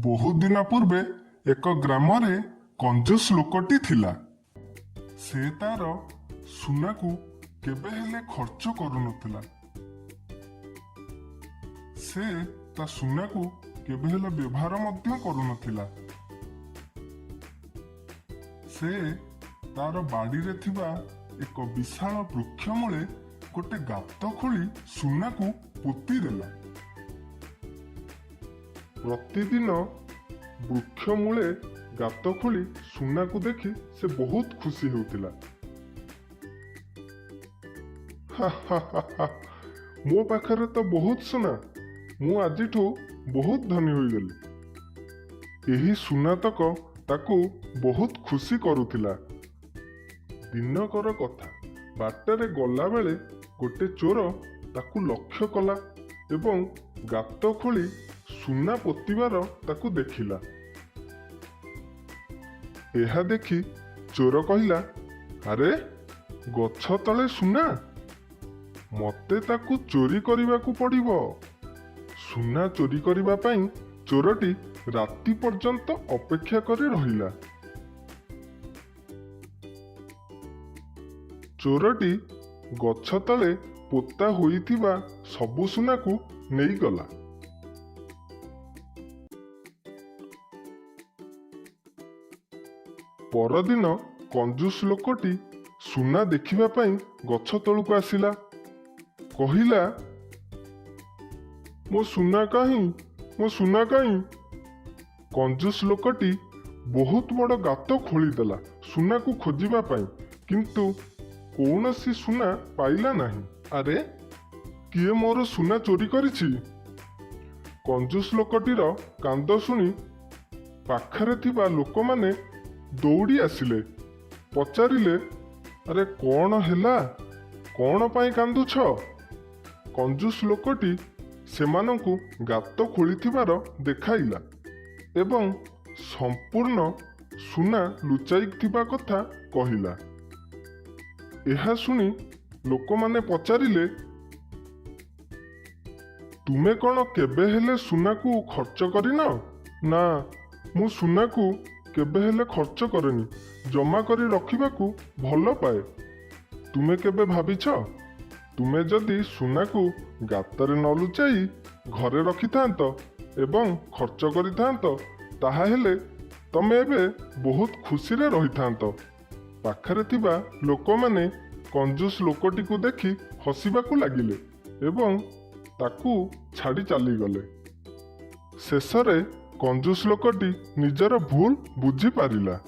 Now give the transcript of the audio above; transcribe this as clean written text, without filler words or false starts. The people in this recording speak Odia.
ବହୁଦିନ ପୂର୍ବେ ଏକ ଗ୍ରାମରେ କଞ୍ଜୁସ ଲୋକଟି ଥିଲା। ସେ ତାର ସୁନାକୁ କେବେ ହେଲେ ଖର୍ଚ୍ଚ କରୁନଥିଲା। ସେ ତା ସୁନାକୁ କେବେ ହେଲେ ବ୍ୟବହାର ମଧ୍ୟ କରୁନଥିଲା। ସେ ତାର ବାଡ଼ିରେ ଥିବା ଏକ ବିଶାଳ ବୃକ୍ଷ ମୂଳେ ଗୋଟେ ଗାତ ଖୋଳି ସୁନାକୁ ପୋତି ଦେଲା। ପ୍ରତିଦିନ ବୃକ୍ଷ ମୂଳେ ଗାତ ଖୋଳି ସୁନାକୁ ଦେଖି ସେ ବହୁତ ଖୁସି ହେଉଥିଲା। ହା ହା ହା ହା, ମୋ ପାଖରେ ତ ବହୁତ ସୁନା। ମୁଁ ଆଜିଠୁ ବହୁତ ଧନୀ ହୋଇଗଲି। ଏହି ସୁନାତକ ତାକୁ ବହୁତ ଖୁସି କରୁଥିଲା। ଦିନକର କଥା, ବାଟରେ ଗଲାବେଳେ ଗୋଟେ ଚୋର ତାକୁ ଲକ୍ଷ୍ୟ କଲା ଏବଂ ଗାତ ଖୋଳି ସୁନା ପୋତିବାର ତାକୁ ଦେଖିଲା। ଏହା ଦେଖି ଚୋର କହିଲା, "ଆରେ, ଗଛ ତଳେ ସୁନା! ମତେ ତାକୁ ଚୋରି କରିବାକୁ ପଡ଼ିବ।" ସୁନା ଚୋରି କରିବା ପାଇଁ ଚୋରଟି ରାତି ପର୍ଯ୍ୟନ୍ତ ଅପେକ୍ଷା କରି ରହିଲା। ଚୋରଟି ଗଛ ତଳେ ପୋତା ହୋଇଥିବା ସବୁ ସୁନାକୁ ନେଇଗଲା। ପରଦିନ କଞ୍ଜୁସ ଲୋକଟି ସୁନା ଦେଖିବା ପାଇଁ ଗଛ ତଳକୁ ଆସିଲା। କହିଲା, "ମୋ ସୁନା କାହିଁ? ମୋ ସୁନା କାହିଁ?" କଞ୍ଜୁସ ଲୋକଟି ବହୁତ ବଡ଼ ଗାତ ଖୋଳିଦେଲା ସୁନାକୁ ଖୋଜିବା ପାଇଁ, କିନ୍ତୁ କୌଣସି ସୁନା ପାଇଲା ନାହିଁ। ଆରେ, କିଏ ମୋର ସୁନା ଚୋରି କରିଛି? କଞ୍ଜୁସ ଲୋକଟିର କାନ୍ଦ ଶୁଣି ପାଖରେ ଥିବା ଲୋକମାନେ ଦୌଡ଼ି ଆସିଲେ। ପଚାରିଲେ, "ଆରେ, କ'ଣ ହେଲା? କ'ଣ ପାଇଁ କାନ୍ଦୁଛ?" କଞ୍ଜୁସ ଲୋକଟି ସେମାନଙ୍କୁ ଗାତ ଖୋଳିଥିବାର ଦେଖାଇଲା ଏବଂ ସମ୍ପୂର୍ଣ୍ଣ ସୁନା ଲୁଚାଇଥିବା କଥା କହିଲା। ଏହା ଶୁଣି ଲୋକମାନେ ପଚାରିଲେ, "ତୁମେ କ'ଣ କେବେ ହେଲେ ସୁନାକୁ ଖର୍ଚ୍ଚ କରିନ?" "ନା, ମୁଁ ସୁନାକୁ କେବେ ହେଲେ ଖର୍ଚ୍ଚ କରେନି। ଜମା କରି ରଖିବାକୁ ଭଲ ପାଏ। ତୁମେ କେବେ ଭାବିଛ, ତୁମେ ଯଦି ସୁନାକୁ ଗାତରେ ନ ଲୁଚାଇ ଘରେ ରଖିଥାନ୍ତ ଏବଂ ଖର୍ଚ୍ଚ କରିଥାନ୍ତ, ତାହାହେଲେ ତମେ ଏବେ ବହୁତ ଖୁସିରେ ରହିଥାନ୍ତ?" ପାଖରେ ଥିବା ଲୋକମାନେ କଞ୍ଜୁସ ଲୋକଟିକୁ ଦେଖି ହସିବାକୁ ଲାଗିଲେ ଏବଂ ତାକୁ ଛାଡ଼ି ଚାଲିଗଲେ। ଶେଷରେ କଞ୍ଜୁସ ଲୋକଟି ନିଜର ଭୁଲ ବୁଝିପାରିଲା।